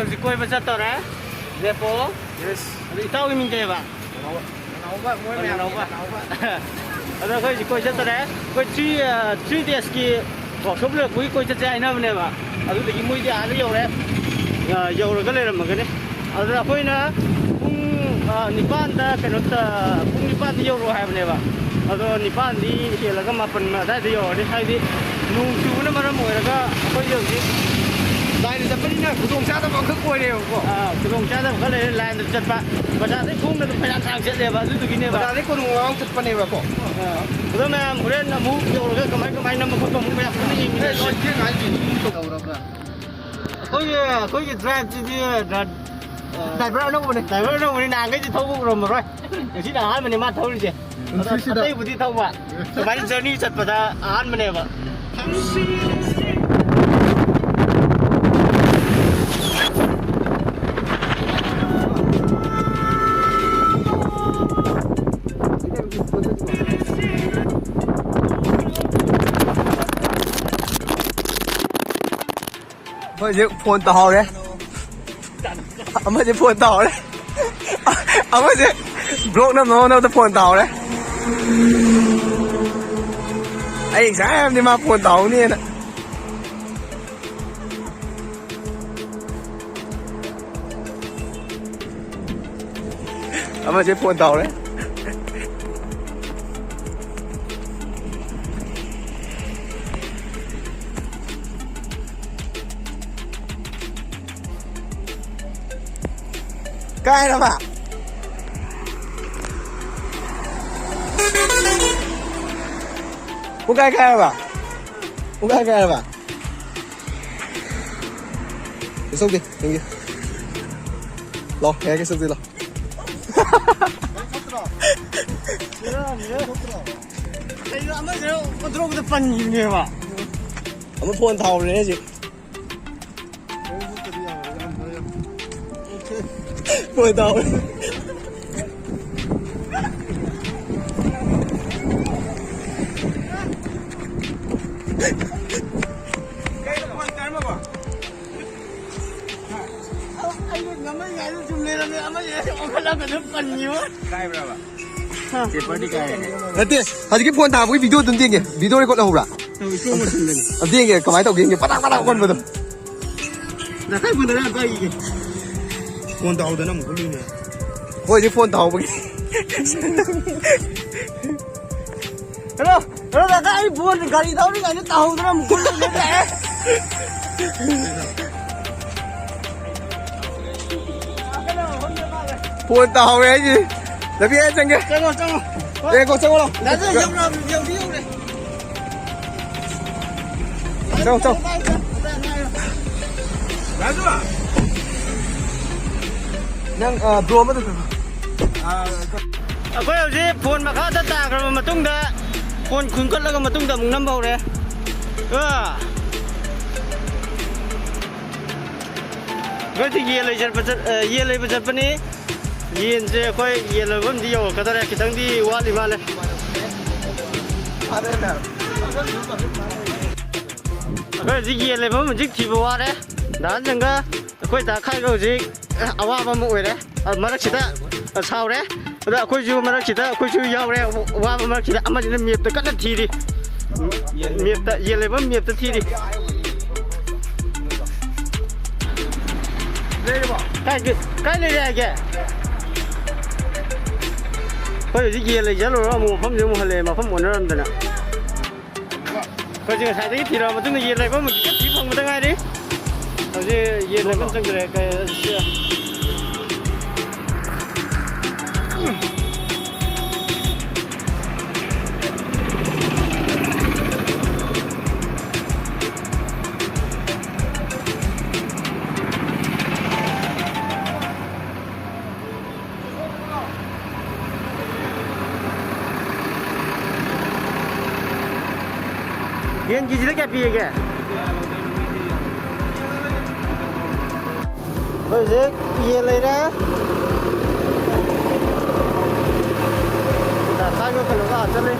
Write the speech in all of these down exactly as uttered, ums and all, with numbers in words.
ꯍꯧꯖꯤꯛ ꯀꯣꯏꯕ ꯆꯠꯇꯧꯔꯦ꯫ ꯂꯦꯞꯄꯣ꯫ ꯑꯗꯨ ꯏꯇꯥꯎꯒꯤ ꯃꯤꯡ ꯀꯩꯕ? ꯑꯅꯧꯕ, ꯃꯣꯏ ꯃꯌꯥꯝꯒꯤ ꯑꯅꯧꯕ꯫ ꯑꯅꯧꯕ꯫ ꯑꯗꯣ ꯑꯩꯈꯣꯏ ꯍꯧꯖꯤꯛ ꯀꯣꯏ ꯆꯠꯇꯔꯦ꯫ ꯑꯩꯈꯣꯏ three, ꯑ, three days ꯀꯤ workshop ꯂꯣꯏꯔꯛꯄꯒꯤ ꯀꯣꯏ ꯆꯠꯁꯦ ꯍꯥꯏꯅꯕꯅꯦꯕ꯫ ꯑꯗꯨꯗꯒꯤ ꯃꯣꯏꯗꯤ ꯑꯥꯗ ꯌꯧꯔꯦ꯫ ꯑ, ꯌꯧꯔꯒ ꯂꯩꯔꯝꯃꯒꯅꯤ꯫ ꯑꯗꯨꯗ ꯑꯩꯈꯣꯏꯅ ꯄꯨꯡ, ꯑ, ꯅꯤꯄꯥꯟꯗ ꯀꯩꯅꯣ ꯇ-, ꯄꯨꯡ ꯅꯤꯄꯥꯟꯗ ꯌꯧꯔꯛꯑꯣ ꯍꯥꯏꯕꯅꯦꯕ꯫ ꯑꯗꯣ ꯅꯤꯄꯥꯟꯗꯤ ꯍꯦꯜꯂꯒ ꯃꯥꯄꯟ ꯑꯗꯥꯏꯗ ꯌꯧꯔꯅꯤ꯫ ꯍꯥꯏꯗꯤ ꯅꯣꯡ ꯆꯨꯕꯅ ꯃꯔꯝ ꯑꯣꯏꯔꯒ ꯑꯩꯈꯣꯏꯁꯦ ꯍꯧꯖꯤꯛ ꯂꯥꯏꯟꯗ ꯆꯠꯄꯅꯤꯅ ꯈꯨꯗꯣꯡꯆꯥꯗꯕ ꯑꯃꯈꯛ ꯑꯣꯏꯔꯦꯕꯀꯣ꯫ ꯑꯥ, ꯈꯨꯗꯣꯡꯆꯥꯗꯕ ꯈꯔ ꯂꯩꯔꯦ ꯂꯥꯏꯟꯗ ꯆꯠꯄ꯫ ꯕꯖꯥꯔꯗꯩ ꯈꯣꯡꯅ ꯑꯗꯨꯝ ꯐꯩꯅꯥꯝ ꯁꯥꯡ ꯆꯠꯂꯦꯕ ꯑꯗꯨꯗꯨꯒꯤꯅꯦꯕ꯫ ꯕꯖꯥꯔꯗꯩ ꯀꯣꯅꯨꯡ ꯃꯃꯥꯡ ꯆꯠꯄꯅꯦꯕꯀꯣ꯫ ꯑꯥ, ꯑꯗꯣ ꯃꯌꯥꯝ ꯍꯣꯔꯦꯟ ꯑꯃꯨꯛ ꯌꯧꯔꯒ ꯀꯃꯥꯏ ꯀꯃꯥꯏ ꯅꯝꯕ ꯈꯣꯠꯄ ꯑꯃꯨꯛ ꯃꯌꯥꯝ ꯄꯨꯟꯅ ꯌꯦꯡꯃꯤꯟꯅꯁꯦ꯫ ꯑꯦ, ꯂꯣꯏ ꯊꯦꯡ ꯍꯥꯏꯁꯤꯅꯤ꯫ ꯇꯧꯔꯕ꯭ꯔꯥ? ꯑꯩꯈꯣꯏꯒꯤ, ꯑꯩꯈꯣꯏꯒꯤ drive ꯁꯤꯗꯤ ꯗ꯭ꯔꯥꯏꯚꯔ ꯑꯅꯧꯕꯅꯦ꯫ ꯗ꯭ꯔꯥꯏꯚꯔ ꯑꯅꯧꯕꯅꯤ, ꯅꯍꯥꯟꯈꯩꯗꯤ ꯊꯧꯕ ꯎꯔꯝꯃꯔꯣꯏ꯫ ꯉꯁꯤꯅ ꯑꯍꯥꯟꯕꯅꯦ ꯃꯥ ꯊꯧꯔꯤꯁꯦ꯫ ꯑꯗꯣ ꯅꯨꯡꯁꯤꯠꯁꯤꯗ꯫ ꯑꯇꯩꯕꯨꯗꯤ ꯊꯧꯕ꯫ ꯁꯨꯃꯥꯏꯅ journey ꯆꯠꯄꯗ ꯑꯍꯥꯟꯕꯅꯦꯕ꯫ ꯑꯩꯈꯣꯏ ꯍꯧꯖꯤꯛ ꯐꯣꯟ ꯇꯧꯍꯧꯔꯦ꯫ ꯑꯃꯁꯦ ꯐꯣꯟ ꯇꯧꯍꯧꯔꯦ꯫ ꯑꯃꯁꯦ vlog ꯅꯝꯅꯕ ꯍꯣꯠꯅꯕꯗ ꯐꯣꯟ ꯇꯧꯍꯧꯔꯦ꯫ ꯑꯩ ꯉꯁꯥꯏ ꯍꯥꯏꯕꯅꯤ ꯃꯥ ꯐꯣꯟ ꯇꯧꯍꯧꯅꯤꯅ꯫ ꯑꯃꯁꯦ ꯐꯣꯟ ꯇꯧꯔꯦ꯫ ꯀꯥꯏꯔꯕ? ꯄꯨꯡ ꯀꯥꯏ ꯀꯥꯏꯔꯕ? ꯄꯨꯡ ꯀꯥꯏ ꯀꯥꯏꯔꯕ? ꯀꯩꯁꯨ ꯇꯧꯗꯦ, ꯌꯦꯡꯒꯦ꯫ ꯂꯥꯎ, ꯌꯥꯏ, ꯀꯩꯁꯨ ꯇꯧꯗꯦ, ꯂꯥꯎ꯫ ꯀꯩꯅꯣ, ꯑꯃꯁꯦ ꯑꯣꯟꯊꯣꯔꯛꯄꯗ ꯄꯟꯈꯤꯕꯅꯦꯕ꯫ ꯑꯃ ꯐꯣꯟ ꯊꯥꯍꯧꯔꯦ ꯍꯧꯖꯤꯛ꯫ ꯐꯣꯟ ꯊꯥꯍꯧꯔꯦ꯫ ꯀꯥꯏꯕ꯭ꯔꯕ? ꯄꯦꯄꯔꯗꯤ ꯀꯥꯏꯔꯦꯅꯦ꯫ ꯅꯠꯇꯦ, ꯍꯧꯖꯤꯛꯀꯤ ꯐꯣꯟ ꯊꯥꯕꯒꯤ ꯚꯤꯗꯤꯑꯣ ꯑꯗꯨꯝ ꯌꯦꯡꯒꯦ꯫ ꯚꯤꯗꯤꯑꯣ ꯔꯦꯀꯣꯔꯗ ꯂꯧꯍꯧꯕ꯭ꯔꯥ? ꯑꯝꯇ ꯌꯦꯡꯒꯦ, ꯀꯃꯥꯏꯅ ꯇꯧꯒꯦ ꯌꯦꯡꯒꯦ꯫ ꯄꯇꯥꯛ ꯄꯇꯥꯛ ꯑꯣꯟꯕꯗꯣ꯫ ꯅꯈꯥꯏ ꯐꯣꯟꯗꯅ ꯑꯝꯇ ꯌꯦꯡꯒꯦ꯫ ꯐꯣꯟ ꯇꯧꯍꯧꯗꯅ ꯑꯃꯨꯛ ꯈꯨꯜꯂꯤꯅꯦ꯫ ꯍꯣꯏ, ꯍꯧꯖꯤꯛ ꯐꯣꯟ ꯇꯧꯍꯧꯕꯒꯤ꯫ ꯍꯜꯂꯣ, ꯍꯜꯂꯣ, ꯗꯥꯗꯥ, ꯑꯩ ꯐꯣꯟ ꯒꯥꯔꯤ ꯊꯧꯔꯤꯉꯩꯗ ꯇꯧꯍꯧꯗꯅ ꯑꯃꯨꯛ ꯈꯨꯜꯂꯤꯅꯦ꯫ ꯐꯣꯟ ꯇꯥꯍꯧꯋꯦ ꯍꯥꯏꯁꯦ꯫ ꯂꯝꯕꯤ ꯍꯦꯛ ꯆꯪꯒꯦ꯫ ꯆꯪꯉꯣ, ꯆꯪꯉꯣ꯫ ꯑꯦ, ꯀꯣ, ꯆꯪꯉꯣ ꯂꯥꯎ꯫ ꯗꯥ, ꯗꯥ, ꯌꯧꯔꯛꯑꯕꯅꯤ, ꯌꯧꯗꯤ ꯌꯧꯔꯦ꯫ ꯆꯪꯉꯣ, ꯆꯪꯉꯣ꯫ ꯗꯥ, ꯗꯥ꯫ ꯅꯪ, ꯑ, ꯕ꯭ꯔꯣ ꯑꯃꯗ ꯆꯪꯉꯣ꯫ ꯑ, ꯑꯩꯈꯣꯏ ꯍꯧꯖꯤꯛ ꯐꯣꯟ ꯃꯈꯥꯗ ꯇꯥꯈ꯭ꯔꯕ ꯃꯇꯨꯡꯗ, ꯐꯣꯟ ꯈꯨꯟꯒꯠꯂꯒ ꯃꯇꯨꯡꯗ ꯑꯃꯨꯛ ꯅꯝꯕ ꯍꯧꯔꯦ꯫ ꯑ꯫ ꯑꯩꯈꯣꯏꯗꯤ ꯌꯦꯟ ꯂꯩ ꯆꯠꯄ ꯆꯠ-, ꯑ, ꯌꯦꯟ ꯂꯩꯕ ꯆꯠꯄꯅꯤ꯫ ꯌꯦꯟꯁꯦ ꯑꯩꯈꯣꯏ ꯌꯦꯟ ꯂꯣꯏꯐꯝꯗꯤ ꯌꯧꯔꯛꯀꯗꯧꯔꯦ, ꯈꯤꯇꯪꯗꯤ ꯋꯥꯠꯂꯤ ꯃꯥꯜꯂꯦ꯫ ꯑꯩꯈꯣꯏ ꯍꯧꯖꯤꯛ ꯌꯦꯟ ꯂꯩꯐꯝ ꯍꯧꯖꯤꯛ ꯊꯤꯕ ꯋꯥꯔꯦ꯫ ꯗꯥ ꯍꯟꯖꯪꯒ ꯑꯩꯈꯣꯏ ꯗꯥ ꯈꯥꯏꯒ ꯍꯧꯖꯤꯛ ꯑꯋꯥꯕ ꯑꯃ ꯑꯣꯏꯔꯦ꯫ ꯃꯔꯛꯁꯤꯗ ꯁꯥꯎꯔꯦ꯫ ꯑꯗ ꯑꯩꯈꯣꯏꯁꯨ ꯃꯔꯛꯁꯤꯗ ꯑꯩꯈꯣꯏꯁꯨ ꯌꯥꯎꯔꯦ꯫ ꯋꯥꯕ ꯃꯔꯛꯁꯤꯗ ꯑꯃꯁꯤꯅ ꯃꯦꯞꯇ ꯀꯟꯅ ꯊꯤꯔꯤ꯫ ꯃꯦꯞꯇ, ꯌꯦꯟ ꯂꯩꯐꯝ ꯃꯦꯞꯇ ꯊꯤꯔꯤ꯫ ꯀꯥꯏ, ꯀꯥꯏ ꯂꯩꯔꯦ ꯍꯥꯏꯒꯦ? ꯑꯩꯈꯣꯏ ꯍꯧꯖꯤꯛ ꯌꯦꯟ ꯂꯩ ꯆꯠꯂꯨꯔꯒ ꯑꯃꯨꯛ ꯃꯐꯝꯁꯦ ꯑꯃꯨꯛ ꯍꯜꯂꯛꯑꯦ, ꯃꯐꯝ ꯑꯣꯟꯅꯔꯝꯗꯅ꯫ ꯑꯩꯈꯣꯏꯁꯦ ꯉꯁꯥꯏꯗꯒꯤ ꯊꯤꯔꯛꯑ ꯃꯇꯨꯡꯗ ꯌꯦꯟ ꯂꯩꯕ ꯑꯃ ꯍꯧꯖꯤꯛꯇ ꯊꯤ ꯐꯪꯕꯗ ꯉꯥꯏꯔꯤ꯫ ꯍꯧꯖꯤꯛ ꯌꯦꯟ ꯂꯩꯕ ꯑꯃ ꯆꯪꯗ꯭ꯔꯦ꯫ ꯀꯩ-, ꯌꯦꯟ ꯀꯦꯖꯤꯗ ꯀꯌꯥ ꯄꯤꯔꯒꯦ? ꯑꯩꯈꯣꯏ ꯍꯧꯖꯤꯛ ꯌꯦꯟ ꯂꯩꯔꯦ꯫ ꯗꯥ ꯈꯥꯏꯒ ꯀꯩꯅꯣꯒ ꯑꯥ ꯆꯠꯂꯤ꯫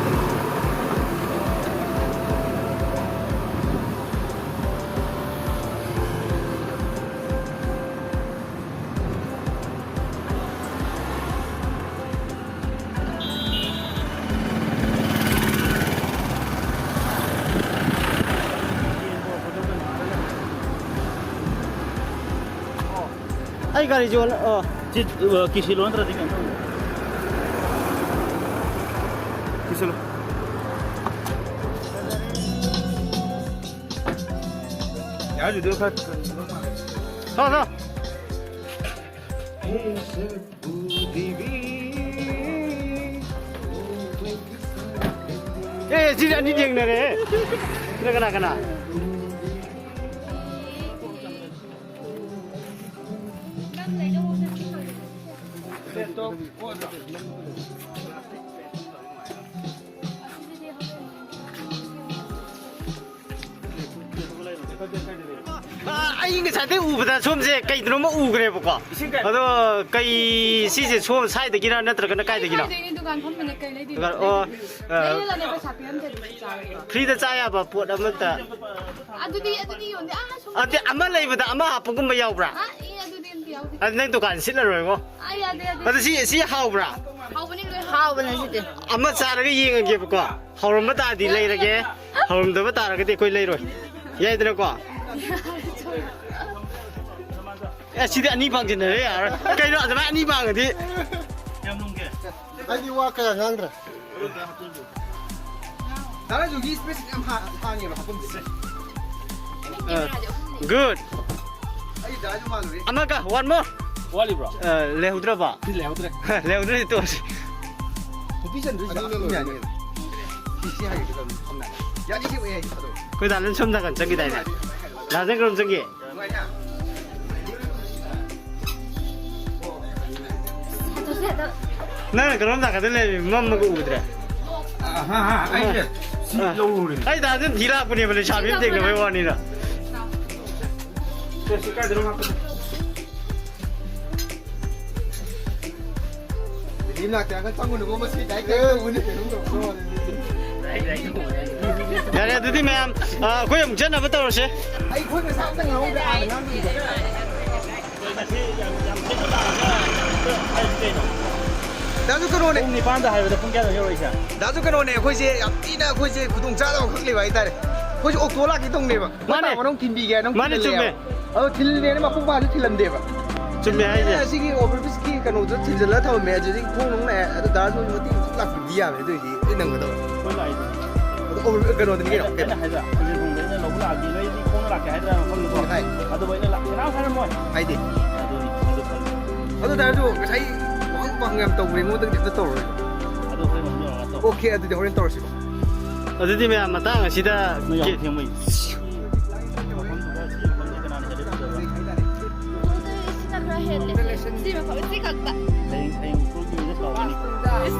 ꯒꯥꯔꯤꯁꯦ ꯑꯣꯟ-, ꯑꯣ꯫ ꯁꯤ, ꯑ, ꯀꯤꯁꯤꯜꯂꯣ ꯅꯠꯇ꯭ꯔꯗꯤ ꯀꯩꯅꯣ ꯇꯧꯅꯤ꯫ ꯀꯤꯁꯤꯜꯂꯣ꯫ ꯌꯥꯔ ꯚꯤꯗꯤꯑꯣ ꯈꯔ ꯊꯥꯎ, ꯊꯥꯎ꯫ ꯑꯦ, ꯁꯤꯗꯤ ꯑꯅꯤ ꯊꯦꯡꯅꯔꯦ꯫ ꯁꯤꯅ ꯀꯅꯥ ꯀꯅꯥ? ꯑꯥ, ꯑꯩ ꯉꯁꯥꯏꯗꯩ ꯎꯕꯗ ꯁꯣꯝꯁꯦ ꯀꯩꯗꯅꯣꯃ ꯎꯈ꯭ꯔꯦꯕꯀꯣ꯫ ꯏꯁꯤꯡ ꯀꯩ- ꯑꯗꯣ ꯀꯩ, ꯁꯤꯁꯦ ꯁꯣꯝ ꯁ꯭ꯋꯥꯏꯗꯒꯤꯔ ꯅꯠꯇ꯭ꯔꯒꯅ ꯀꯥꯏꯗꯒꯤꯅꯣ? ꯁ꯭ꯋꯥꯏꯗꯒꯤꯅꯦ, ꯗꯨꯀꯥꯟ ꯐꯝꯕꯅꯦ, ꯀꯩ ꯂꯩꯗꯣꯏꯅꯣ? ꯗꯨꯀꯥꯟ, ꯑꯣ, ꯑꯥ, ꯂꯩꯔꯒꯅꯦ ꯄꯩꯁꯥ ꯄꯤꯔꯝꯗꯦ, ꯑꯗꯨꯗꯤ ꯆꯥꯔꯣꯏ꯫ Free ꯗ ꯆꯥ ꯌꯥꯕ ꯄꯣꯠ ꯑꯃꯇ꯫ ꯑꯗꯨꯗꯤ, ꯑꯗꯨꯗꯤ ꯌꯣꯟꯗꯦ꯫ ꯑꯥ, ꯁꯣꯝ- ꯑꯗꯨꯗꯤ ꯑꯃ ꯂꯩꯕꯗ ꯑꯃ ꯍꯥꯞꯄꯒꯨꯝꯕ ꯌꯥꯎꯕ꯭ꯔꯥ? ꯑꯥ, ꯑꯦ, ꯑꯗꯨꯗꯤ ꯑꯝꯇ ꯌꯥꯎꯗꯦ꯫ ꯑꯗꯨ ꯅꯪ ꯗꯨꯀꯥꯟ ꯁꯤꯠꯂꯔꯣꯏꯉꯣ꯫ ꯑꯥ, ꯌꯥꯗꯦ, ꯌꯥꯗꯦ꯫ ꯑꯗꯨ ꯁꯤ, ꯁꯤ ꯍꯥꯎꯕ꯭ꯔꯥ? ꯍꯥꯎꯕꯅꯤ, ꯂꯣꯏ ꯍꯥꯎꯕꯅꯦ ꯁꯤꯗꯤ꯫ ꯑꯃ ꯆꯥꯔꯒ ꯌꯦꯡꯉꯒꯦꯕꯀꯣ꯫ ꯍꯥꯎꯔꯝꯕ ꯇꯥꯔꯗꯤ ꯂꯩꯔꯒꯦ, ꯍꯥꯎꯔꯝꯗꯕ ꯇꯥꯔꯒꯗꯤ ꯑꯩꯈꯣꯏ ꯂꯩꯔꯣꯏ꯫ ꯌꯥꯏꯗꯅꯀꯣ? ꯑꯦ, ꯁꯤꯗꯤ ꯑꯅꯤ ꯄꯥꯡꯁꯤꯟꯅꯔꯦ, ꯌꯥꯔꯣꯏ꯫ ꯀꯩꯅꯣ, ꯑꯗꯨꯃꯥꯏꯅ ꯑꯅꯤ ꯄꯥꯡꯉꯗꯤ? ꯀꯌꯥꯝ ꯅꯨꯡꯒꯦ? ꯑꯩꯗꯤ ꯋꯥ ꯀꯌꯥ ꯉꯥꯡꯗ꯭ꯔꯦ꯫ ꯗꯥ ꯔꯥꯖꯨꯒꯤ space ꯌꯥꯝ ꯍꯥ-, ꯍꯥꯡꯉꯦꯕ ꯍꯥꯄꯝꯁꯦ꯫ ꯑ, good꯫ ꯑꯩ ꯗꯥ ꯔꯥꯖꯨ ꯃꯥꯜꯂꯨꯔꯦ꯫ ꯑꯃꯒ, one more꯫ ꯋꯥꯠꯂꯤꯕ꯭ꯔꯣ? ꯑ, ꯂꯩꯍꯧꯗ꯭ꯔꯕ? ꯂꯩꯍꯧꯗ꯭ꯔꯦ꯫ ꯂꯩꯍꯧꯗ꯭ꯔꯗꯤ ꯇꯣꯛꯑꯁꯤ꯫ ꯅꯨꯄꯤ ꯆꯟꯗꯣꯏꯁꯦ ꯑꯗꯨꯅ ꯑꯗꯨꯝ ꯂꯣꯏꯔꯦ꯫ ꯌꯥꯅꯤ꯫ ꯁꯤ, ꯁꯤ ꯍꯥꯏꯒꯦ ꯇꯧꯕꯅꯤ, ꯁꯝꯅ ꯍꯥꯏꯔꯕꯗ꯫ ꯌꯥꯅꯤ, ꯁꯤ ꯑꯣꯏ ꯍꯥꯏꯒꯦ ꯇꯧꯕꯅꯤ꯫ ꯑꯩꯈꯣꯏ ꯗꯥ ꯂꯟ ꯁꯣꯝ ꯅꯥꯀꯟ ꯆꯪꯈꯤꯗꯥꯏꯅꯦ? ꯗꯥ ꯂꯟ ꯀꯔꯣꯝ ꯆꯪꯈꯤ? ꯅꯪꯅ ꯀꯔꯣꯝ ꯅꯥꯀꯟꯗ ꯂꯩꯔꯝꯃꯤ? ꯃꯝꯃꯒ ꯎꯗ꯭ꯔꯦ꯫ ꯑꯍꯥ, ꯑꯩꯁꯦ ꯁꯤ ꯑ꯫ ꯂꯧꯔꯨꯔꯤꯅꯦ꯫ ꯑꯩ ꯗꯥ ꯂꯟ ꯊꯤ ꯂꯥꯛꯄꯅꯦꯕ, ꯂꯩꯁꯥꯕꯤ ꯑꯃ ꯊꯦꯡꯅꯕꯩ ꯋꯥꯅꯤꯗ꯫ ꯁꯤ ꯀꯥꯏꯗꯅꯣ ꯍꯥꯞꯄꯗꯣ? ꯌꯥꯔꯦ, ꯑꯗꯨꯗꯤ ꯃꯌꯥꯝ, ꯑ, ꯑꯩꯈꯣꯏ ꯑꯃꯨꯛ ꯆꯠꯅꯕ ꯇꯧꯔꯁꯦ꯫ ꯑꯩꯈꯣꯏ ꯉꯁꯥꯏ ꯑꯝꯇ ꯉꯥꯡꯍꯧꯗ꯭ꯔꯦ, ꯑꯥꯗ ꯉꯥꯡꯗꯣꯏꯗꯣ꯫ ꯗꯥꯁꯨ ꯀꯩꯅꯣꯅꯦ꯫ ꯄꯨꯡ ꯅꯤꯄꯥꯟꯗ ꯍꯥꯏꯕꯗ ꯄꯨꯡ ꯀꯌꯥꯗ ꯌꯧꯔꯛꯏꯁꯦ? ꯗꯥꯁꯨ ꯀꯩꯅꯣꯅꯦ, ꯑꯩꯈꯣꯏꯁꯦ ꯌꯥꯝ ꯊꯤꯅ ꯑꯩꯈꯣꯏꯁꯦ ꯈꯨꯗꯣꯡ ꯆꯥꯗꯕ ꯑꯃꯈꯛ ꯂꯩꯕ ꯍꯥꯏꯇꯥꯔꯦ꯫ ꯑꯩꯈꯣꯏꯁꯦ ꯑꯣꯛꯇꯣ ꯂꯥꯛꯀꯦ ꯇꯧꯅꯦꯕ꯫ ꯃꯥꯅꯦ꯫ ꯃꯇꯥ ꯃꯅꯨꯡ ꯊꯤꯟꯕꯤꯒꯦ ꯍꯥꯏꯅ ꯃꯥꯅꯦ, ꯊꯤꯜꯍꯜꯂꯦꯕ꯫ ꯆꯨꯝꯃꯦ꯫ ꯑꯗꯣ ꯊꯤꯜꯂꯦꯅ ꯃꯄꯨꯡ ꯐꯥꯁꯨ ꯊꯤꯜꯂꯝꯗꯦꯕ꯫ ꯆꯨꯝꯃꯦ ꯍꯥꯏꯁꯦ꯫ ꯑꯁꯤꯒꯤ ꯑꯣꯚꯔ ꯕ꯭ꯔꯤꯖꯀꯤ ꯀꯩꯅꯣꯗꯣ ꯊꯤꯟꯖꯤꯜꯂꯒ ꯊꯝꯃꯝꯃꯦ, ꯑꯗꯨꯗꯒꯤ ꯈꯣꯡ ꯅꯨꯡ ꯂꯥꯛꯑꯦ꯫ ꯑꯗꯨ ꯗꯥ ꯅꯣꯏ ꯃꯇꯦꯡ ꯈꯤꯇꯪ ꯂꯥꯛꯄꯤꯕꯗꯤ ꯌꯥꯕꯅꯦ, ꯑꯗꯨ ꯑꯣꯏꯗꯤ ꯂꯣꯏ ꯅꯪꯒꯗꯕ꯫ ꯑꯩꯈꯣꯏ ꯂꯥꯛꯏꯗꯨꯗꯤ꯫ ꯑꯗꯣ ꯑꯣꯚꯔ ꯀꯩꯅꯣꯗꯅꯤ ꯀꯩꯅꯣ? ꯑꯩꯅ ꯍꯥꯏꯗ꯭ꯔꯥ, ꯍꯧꯖꯤꯛ ꯈꯣꯡꯗ ꯑꯩꯅ ꯂꯧꯕ ꯂꯥꯛꯑꯗꯤ ꯅꯣꯏꯗꯤ ꯈꯣꯡꯅ ꯂꯥꯛꯀꯦ ꯍꯥꯏꯗ꯭ꯔꯥ ꯃꯐꯝꯗꯨꯀꯣ? ꯍꯥꯏ꯫ ꯑꯗꯨꯕꯨ ꯑꯩꯅ ꯂꯥꯛ-, ꯀꯅꯥꯝ ꯍꯥꯏꯔꯝꯃꯣꯏ꯫ ꯍꯥꯏꯗꯤ꯫ ꯑꯗꯨꯅꯤ, ꯑꯗꯨ ꯈꯜꯂꯣ꯫ ꯑꯗꯨ ꯇꯥꯔꯁꯨ ꯉꯁꯥꯏ ꯋꯥꯍꯪ ꯄꯥꯎꯍꯪ ꯌꯥꯝ ꯇꯧꯕꯅꯦ, ꯑꯩꯉꯣꯟꯗꯒꯗꯤ ꯑꯝꯇ ꯇꯧꯔꯣꯏ꯫ ꯑꯗꯨ ꯍꯣꯔꯦꯟ ꯑꯃꯨꯛ ꯌꯧꯔꯒ ꯇꯧ꯫ ꯑꯣꯀꯦ, ꯑꯗꯨꯗꯤ ꯍꯣꯔꯦꯟ ꯇꯧꯔꯁꯤꯀꯣ꯫ ꯑꯗꯨꯗꯤ ꯃꯌꯥꯝ ꯃꯇꯥꯡ ꯑꯁꯤꯗ ꯅꯣꯏ ꯌꯥꯝ ꯊꯦꯡꯕꯩ꯫ ꯃꯐꯝꯗꯨꯗ ꯁꯤ ꯃꯐꯝꯁꯦ ꯀꯅꯥꯅ ꯍꯦꯜꯂꯤ ꯐꯖꯕ? ꯁꯤꯅ ꯈꯔ ꯍꯦꯜꯂꯦ꯫ ꯁꯤ ꯃꯐꯝ, ꯁꯤ ꯈꯛꯇ꯫ ꯍꯌꯦꯡ, ꯍꯌꯦꯡ ꯎꯈ꯭ꯔꯨꯜꯒꯤ ꯑꯣꯏꯅ ꯁꯥꯎꯔꯅꯤ꯫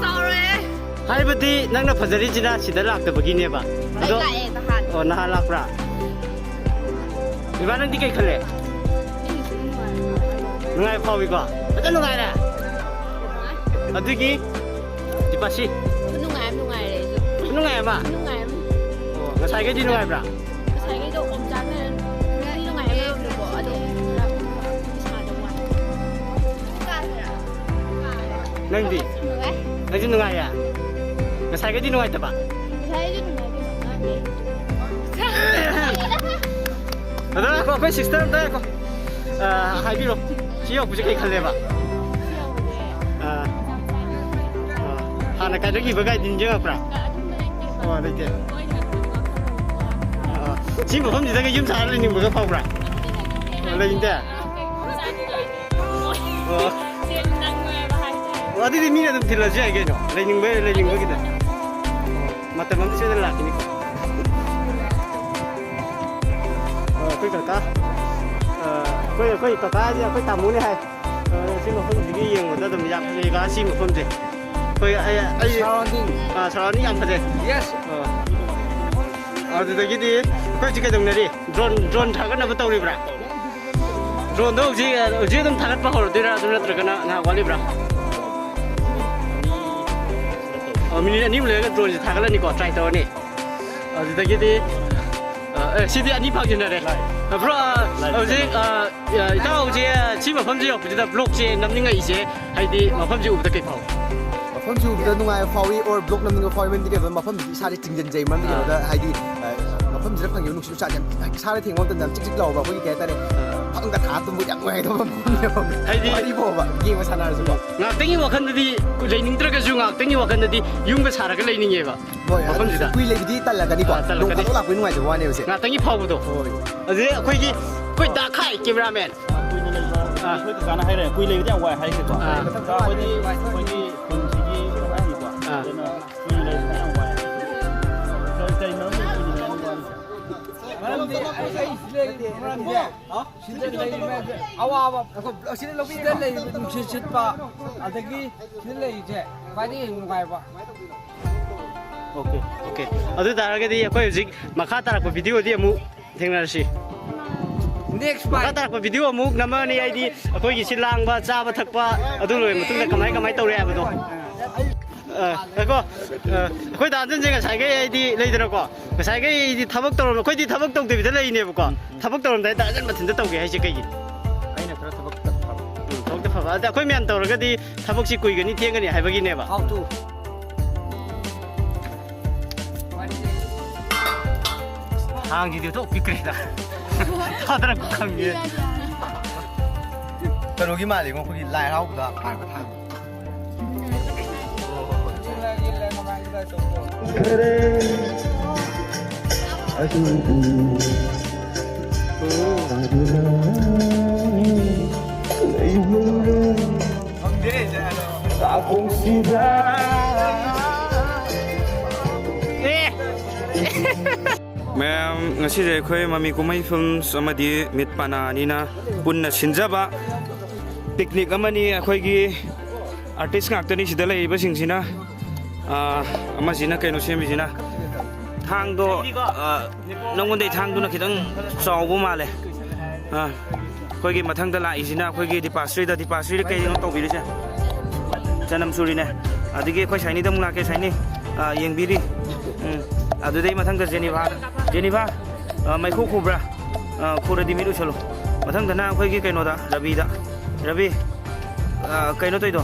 ꯁꯥꯎꯔꯦ꯫ ꯍꯥꯏꯕꯗꯤ ꯅꯪꯅ ꯐꯖꯔꯤꯁꯤꯅ ꯁꯤꯗ ꯂꯥꯛꯇꯕꯒꯤꯅꯦꯕ꯫ ꯑꯩ ꯑꯗꯣ ꯂꯥꯛꯑꯦ ꯅꯍꯥꯟ꯫ ꯑꯣ, ꯅꯍꯥꯟ ꯂꯥꯛꯄ꯭ꯔꯥ? ꯏꯃꯥ, ꯅꯪꯗꯤ ꯀꯩ ꯈꯜꯂꯦ? ꯑꯩꯁꯨ ꯅꯨꯡꯉꯥꯏ꯫ ꯅꯨꯡꯉꯥꯏꯕ ꯐꯥꯎꯏꯀꯣ? ꯐꯖꯅ ꯅꯨꯡꯉꯥꯏꯔꯦ? ꯅꯨꯡꯉꯥꯏ꯫ ꯑꯗꯨꯒꯤ ꯗꯤꯄꯥꯁꯤ? ꯈꯨꯅꯨꯡꯉꯥꯏ ꯑꯃ ꯅꯨꯡꯉꯥꯏꯔꯦ ꯑꯩꯁꯨ꯫ ꯈꯨꯅꯨꯡꯉꯥꯏ ꯑꯃ? ꯈꯨꯅꯨꯡꯉꯥꯏ ꯑꯃ꯫ ꯑꯣ, ꯉꯁꯥꯏꯒꯩꯗꯤ ꯅꯨꯡꯉꯥꯏꯕ꯭ꯔꯥ? ꯉꯁꯥꯏꯒꯩꯗꯣ ꯑꯣꯝꯆꯥꯛꯅꯔ ꯅꯨꯡꯗꯤ ꯅꯨꯡꯉꯥꯏ ꯑꯃꯔꯣꯝꯗꯀꯣ, ꯑꯗꯣ ꯈꯔ ꯁꯥꯗꯧ ꯃꯥꯜꯂꯦ꯫ ꯅꯪꯗꯤ? ꯅꯨꯡꯉꯥꯏ꯫ ꯅꯪꯁꯨ ꯅꯨꯡꯉꯥꯏꯌꯦ? ꯉꯁꯥꯏꯒꯩꯗꯤ ꯅꯨꯡꯉꯥꯏꯇꯕ? ꯉꯁꯥꯏꯒꯩꯁꯨ ꯅꯨꯡꯉꯥꯏꯇꯦ, ꯅꯨꯡꯉꯥꯏꯇꯦ꯫ ꯑꯗꯣ ꯉꯥꯏꯈꯣ, ꯑꯩꯈꯣꯏ ꯁꯤꯁꯇꯔ ꯑꯝꯇ ꯉꯥꯏꯈꯣ꯫ ꯑ, ꯍꯥꯏꯕꯤꯔꯣ꯫ ꯁꯤ ꯌꯧꯔꯛꯄꯁꯦ ꯀꯩ ꯈꯜꯂꯦꯕ? ꯑ, ꯑ, ꯍꯥꯟꯅ ꯀꯥꯏꯗꯒꯤꯕꯒꯥꯏꯗꯤ ꯅꯤꯡꯁꯤꯡꯉꯛꯄ꯭ꯔꯥ? ꯑꯣ, ꯂꯩꯇꯦ꯫ ꯑ, ꯁꯤ ꯃꯐꯝꯁꯤꯗꯒ ꯌꯨꯝ ꯁꯥꯔ ꯂꯩꯅꯤꯡꯕꯒ ꯐꯥꯎꯕ꯭ꯔꯥ? ꯑꯣ, ꯂꯩꯅꯤꯡꯗꯦ? ꯑꯣ꯫ ꯑꯣ, ꯑꯗꯨꯗꯤ ꯃꯤꯅ ꯑꯗꯨꯝ ꯊꯤꯜꯂꯁꯨ ꯌꯥꯏ ꯀꯩꯅꯣ꯫ ꯂꯩꯅꯤꯡꯕ, ꯂꯩꯅꯤꯡꯕꯒꯤꯗ꯫ ꯃꯇꯝ ꯑꯃꯗ ꯁꯣꯏꯗꯅ ꯂꯥꯛꯈꯤꯅꯤꯀꯣ꯫ ꯑ, ꯑꯩꯈꯣꯏ ꯀꯀꯥ, ꯑ, ꯑꯩꯈꯣꯏ, ꯑꯩꯈꯣꯏ ꯀꯀꯥ ꯍꯥꯏꯁꯦ ꯑꯩꯈꯣꯏ ꯇꯥꯃꯣꯅꯦ ꯍꯥꯏ꯫ ꯑ, ꯁꯤ ꯃꯐꯝꯁꯤꯒꯤ ꯌꯦꯡꯕꯗ ꯑꯗꯨꯝ ꯌꯥꯝ ꯐꯖꯩꯀꯣ, ꯁꯤ ꯃꯐꯝꯁꯦ꯫ ꯑꯩꯈꯣꯏ, ꯑꯩ, ꯑꯩ, surrounding꯫ ꯑ, surrounding ꯌꯥꯝ ꯐꯖꯩ꯫ Yes꯫ ꯑ, ꯑꯗꯨꯗꯒꯤꯗꯤ ꯑꯩꯈꯣꯏ ꯍꯧꯖꯤꯛ ꯀꯩꯗꯧꯅꯔꯤ? Drone, drone ꯊꯥꯒꯠꯅꯕ ꯇꯧꯔꯤꯕ꯭ꯔꯥ? Droneꯗꯣ ꯍꯧꯖꯤꯛ, ꯍꯧꯖꯤꯛ ꯑꯗꯨꯝ ꯊꯥꯒꯠꯄ ꯍꯧꯔꯗꯣꯏꯔꯥ, ꯑꯗꯨ ꯅꯠꯇ꯭ꯔꯒꯅ ꯉꯥꯏꯍꯥꯛ ꯋꯥꯠꯂꯤꯕ꯭ꯔꯥ? ꯑ, ꯃꯤꯅꯤꯠ ꯑꯅꯤꯃꯨꯛ ꯂꯩꯔꯒ droneꯁꯦ ꯊꯥꯒꯠꯂꯅꯤꯀꯣ, try ꯇꯧꯔꯅꯤ꯫ ꯑꯗꯨꯗꯒꯤꯗꯤ, ꯑ, ꯑꯦ, ꯁꯤꯗꯤ ꯑꯅꯤ ꯐꯥꯡꯖꯤꯟꯅꯔꯦ꯫ ꯑ, bro, ꯑ, ꯍꯧꯖꯤꯛ, ꯑ, ꯑ, ꯏꯇꯥꯎ ꯍꯧꯖꯤꯛ, ꯑ, ꯁꯤ ꯃꯐꯝꯁꯦ ꯌꯧꯔꯛꯄꯁꯤꯗ vlogꯁꯦ ꯅꯝꯅꯤꯡꯉꯛꯏꯁꯦ, ꯍꯥꯏꯗꯤ ꯃꯐꯝꯁꯦ ꯎꯕꯗ ꯀꯩ ꯐꯥꯎꯏ? ꯃꯐꯝꯁꯤ ꯎꯕꯗ ꯅꯨꯡꯉꯥꯏꯕ ꯐꯥꯎꯏ or vlog ꯅꯝꯅꯤꯡꯕ ꯐꯥꯎꯏ, ꯃꯔꯝꯗꯤ ꯀꯩꯅꯣ, ꯃꯐꯝꯁꯤꯗꯤ ꯏꯁꯥꯁꯦ ꯆꯤꯡꯁꯤꯟꯖꯩ, ꯃꯔꯝꯗꯤ ꯑꯥ꯫ ꯀꯩꯅꯣꯗ, ꯍꯥꯏꯗꯤ, ꯑ, ꯃꯐꯝꯁꯤꯗ ꯐꯪꯉꯤꯕ ꯅꯨꯡꯁꯤꯠ ꯅꯨꯡꯁꯥꯁꯦ ꯌꯥꯝ, ꯏꯁꯥꯗ ꯊꯦꯡꯕ ꯃꯇꯝꯗ ꯌꯥꯝ ꯆꯤꯛ ꯆꯤꯛ ꯂꯥꯎꯕ, ꯑꯩꯈꯣꯏꯒꯤ ꯀꯩ ꯍꯥꯏꯇꯥꯔꯦ, ꯑꯥ꯫ ꯈꯪꯗ ꯊꯥ ꯇꯨꯝꯕ ꯌꯥꯝ ꯅꯨꯡꯉꯥꯏꯗꯧꯕ ꯃꯐꯝꯅꯦꯕ꯫ ꯍꯥꯏꯗꯤ ꯋꯥꯔꯤ ꯐꯥꯎꯕ ꯒꯦꯝ ꯁꯥꯟꯅꯔꯁꯨꯀꯣ꯫ ꯉꯥꯏꯍꯥꯛꯇꯪꯒꯤ ꯋꯥꯈꯜꯗꯗꯤ, ꯂꯩꯅꯤꯡꯗ꯭ꯔꯒꯁꯨ ꯉꯥꯏꯍꯥꯛꯇꯪꯒꯤ ꯋꯥꯈꯜꯗꯗꯤ ꯌꯨꯝꯒ ꯁꯥꯔꯒ ꯂꯩꯅꯤꯡꯉꯦꯕ꯫ ꯍꯣꯏ, ꯃꯐꯝꯁꯤꯗ꯫ ꯑꯗꯨꯁꯨ ꯀꯨꯏ ꯂꯩꯕꯗꯤ ꯇꯜꯂꯒꯅꯤꯀꯣ꯫ ꯑꯥ, ꯇꯜꯂꯛꯀꯅꯤ꯫ ꯅꯣꯡ ꯐꯥꯗꯣꯛ ꯂꯥꯛꯄꯩ ꯅꯨꯡꯉꯥꯏꯖꯕ ꯋꯥꯅꯦꯕ ꯁꯦ꯫ ꯉꯥꯏꯍꯥꯛꯇꯪꯒꯤ ꯐꯥꯎꯕꯗꯣ꯫ ꯍꯣꯏ꯫ ꯑꯗꯨꯗꯩ ꯑꯩꯈꯣꯏꯒꯤ, ꯑꯩꯈꯣꯏ ꯗꯥ ꯈꯥꯏ ꯀꯦꯃꯦꯔꯥꯃꯦꯟ꯫ ꯀꯨꯏꯅ ꯂꯩꯕ, ꯑꯩꯈꯣꯏ ꯀꯀꯥꯅ ꯍꯥꯏꯔꯦ, ꯀꯨꯏ ꯂꯩꯕꯗꯤ ꯌꯥꯝ ꯋꯥꯏ ꯍꯥꯏꯔꯤꯁꯦꯀꯣ꯫ ꯑꯥ꯫ ꯑꯩꯈꯣꯏꯗꯤ, ꯑꯩꯈꯣꯏꯒꯤ ꯈꯨꯟꯁꯤꯒꯤ ꯀꯩꯅꯣ ꯍꯥꯏꯅꯤꯀꯣ꯫ ꯑꯥ꯫ ꯑꯗꯨꯅ ꯀꯨꯏꯅ ꯂꯩꯕꯗꯤ ꯌꯥꯝ ꯋꯥꯏ꯫ ꯀꯔꯤ, ꯀꯔꯤ ꯃꯔꯝꯒꯤ ꯀꯨꯏꯅ ꯂꯩꯕ ꯋꯥꯔꯤꯁꯦ? ꯃꯔꯝꯗꯤ ꯑꯩ, ꯑꯩ ꯁꯤꯗ ꯂꯩꯔꯤꯕ ꯃꯔꯝꯁꯦ ꯁꯤꯗ ꯂꯩꯔꯤꯕ ꯑꯋꯥꯕ, ꯁꯤꯗ ꯂꯩꯔꯤꯕ ꯅꯨꯡꯁꯤꯠ ꯁꯤꯠꯄ, ꯑꯗꯒꯤ ꯁꯤꯗ ꯂꯩꯔꯤꯁꯦ ꯈ꯭ꯋꯥꯏꯗꯒꯤ ꯍꯦꯟꯅ ꯅꯨꯡꯉꯥꯏꯕ꯫ ꯑꯣꯀꯦ꯫ ꯑꯣꯀꯦ꯫ ꯑꯗꯨ ꯇꯥꯔꯒꯗꯤ ꯑꯩꯈꯣꯏ ꯍꯧꯖꯤꯛ ꯃꯈꯥ ꯇꯥꯔꯛꯄ ꯚꯤꯗꯤꯑꯣꯗꯤ ꯑꯃꯨꯛ ꯊꯦꯡꯅꯔꯁꯤ꯫ ꯅꯦꯛꯁ ꯃꯈꯥ ꯄꯥꯏ꯫ ꯇꯥꯔꯛꯄ ꯚꯤꯗꯤꯑꯣ ꯑꯃꯨꯛ ꯅꯝꯃꯛꯑꯅꯤ, ꯍꯥꯏꯗꯤ ꯑꯩꯈꯣꯏꯒꯤ ꯁꯤ ꯂꯥꯡꯕ, ꯆꯥꯕ ꯊꯛꯄ, ꯑꯗꯨ ꯂꯣꯏꯔ ꯃꯇꯨꯡꯗ ꯀꯃꯥꯏ ꯀꯃꯥꯏ ꯇꯧꯔꯦ ꯍꯥꯏꯕꯗꯣ꯫ ꯑ, ꯉꯥꯏꯈꯣ꯫ ꯑ, ꯑꯩꯈꯣꯏ ꯗꯥ ꯑꯟꯖꯟꯁꯦ ꯉꯁꯥꯏꯈꯩ ꯑꯩꯗꯤ ꯂꯩꯗꯅꯀꯣ, ꯉꯁꯥꯏꯈꯩ ꯑꯩꯗꯤ ꯊꯕꯛ ꯇꯧꯔꯝ-, ꯑꯩꯈꯣꯏꯗꯤ ꯊꯕꯛ ꯇꯧꯗꯕꯤꯗ ꯂꯩꯔꯤꯅꯦꯕꯀꯣ꯫ ꯊꯕꯛ ꯇꯧꯔꯝꯗꯥꯏ ꯗꯥ ꯑꯟꯖꯟ ꯃꯊꯟꯇ ꯇꯧꯒꯦ ꯍꯥꯏꯁꯦ ꯀꯩꯒꯤꯅꯣ? ꯑꯩꯅ ꯈꯔ ꯊꯕꯛ ꯐꯕ꯫ ꯎꯝ, ꯊꯕꯛꯇ ꯐꯕ꯫ ꯑꯗ ꯑꯩꯈꯣꯏ ꯃꯌꯥꯝ ꯇꯧꯔꯒꯗꯤ ꯊꯕꯛꯁꯤ ꯀꯨꯏꯒꯅꯤ, ꯊꯦꯡꯒꯅꯤ ꯍꯥꯏꯕꯒꯤꯅꯦꯕ꯫ How to. ꯊꯥꯡꯁꯤꯗꯤ ꯑꯣꯟꯊꯣꯛ ꯄꯤꯛꯈ꯭ꯔꯦꯗ꯫ ꯊꯥꯗꯔꯛꯄ ꯈꯪꯉꯦ꯫ ꯀꯩꯅꯣꯒꯤ ꯃꯥꯜꯂꯤꯉꯣ, ꯑꯩꯈꯣꯏꯒꯤ ꯂꯥꯏ ꯍꯔꯥꯎꯕꯗ ꯄꯥꯏꯕ ꯊꯥꯡ꯫ ꯃꯌꯥꯝ, ꯉꯁꯤꯁꯦ ꯑꯩꯈꯣꯏ ꯃꯃꯤ ꯀꯨꯝꯍꯩ ꯐꯤꯜꯝꯁ ꯑꯃꯗꯤ ꯃꯤꯠ ꯄꯥꯅꯥ ꯑꯅꯤꯅ ꯄꯨꯟꯅ ꯁꯤꯟꯖꯕ ꯄꯤꯛꯅꯤꯛ ꯑꯃꯅꯤ꯫ ꯑꯩꯈꯣꯏꯒꯤ ꯑꯥꯔꯇꯤꯁ ꯉꯥꯛꯇꯅꯤ ꯁꯤꯗ ꯂꯩꯔꯤꯕꯁꯤꯡꯁꯤꯅ꯫ ꯑꯥ, ꯑꯃꯁꯤꯅ ꯀꯩꯅꯣ ꯁꯦꯝꯃꯤꯁꯤꯅ ꯊꯥꯡꯗꯣ, ꯑꯥ, ꯅꯪꯉꯣꯟꯗꯩ ꯊꯥꯡꯗꯨꯅ ꯈꯤꯇꯪ ꯆꯥꯎꯕ ꯃꯥꯜꯂꯦ꯫ ꯑꯥ, ꯑꯩꯈꯣꯏꯒꯤ ꯃꯊꯪꯗ ꯂꯥꯛꯏꯁꯤꯅ ꯑꯩꯈꯣꯏꯒꯤ ꯗꯤꯄꯥꯁ꯭ꯔꯤꯗ, ꯗꯤꯄꯥꯁ꯭ꯔꯤꯗ ꯀꯩꯅꯣ ꯇꯧꯕꯤꯔꯤꯁꯦ? ꯆꯅꯝ ꯁꯨꯔꯤꯅꯦ꯫ ꯑꯗꯒꯤ ꯑꯩꯈꯣꯏ ꯁꯥꯏꯅꯤꯗ ꯑꯃꯨꯛ ꯂꯥꯛꯀꯦ, ꯁꯥꯏꯅꯤ꯫ ꯑꯥ, ꯌꯦꯡꯕꯤꯔꯤ꯫ ꯎꯝ꯫ ꯑꯗꯨꯗꯩ ꯃꯊꯪꯗ ꯖꯦꯅꯤꯐꯥ, ꯖꯦꯅꯤꯐꯥ, ꯑꯥ, ꯃꯩꯈꯨ ꯈꯨꯕ꯭ꯔꯥ? ꯑꯥ, ꯈꯨꯔꯗꯤ ꯃꯤꯠ ꯎꯏꯁꯜꯂꯨ꯫ ꯃꯊꯪꯗꯅ ꯑꯩꯈꯣꯏꯒꯤ ꯀꯩꯅꯣꯗ, ꯔꯕꯤꯗ꯫ ꯔꯕꯤ, ꯑꯥ, ꯀꯩꯅꯣ ꯇꯧꯗꯣ?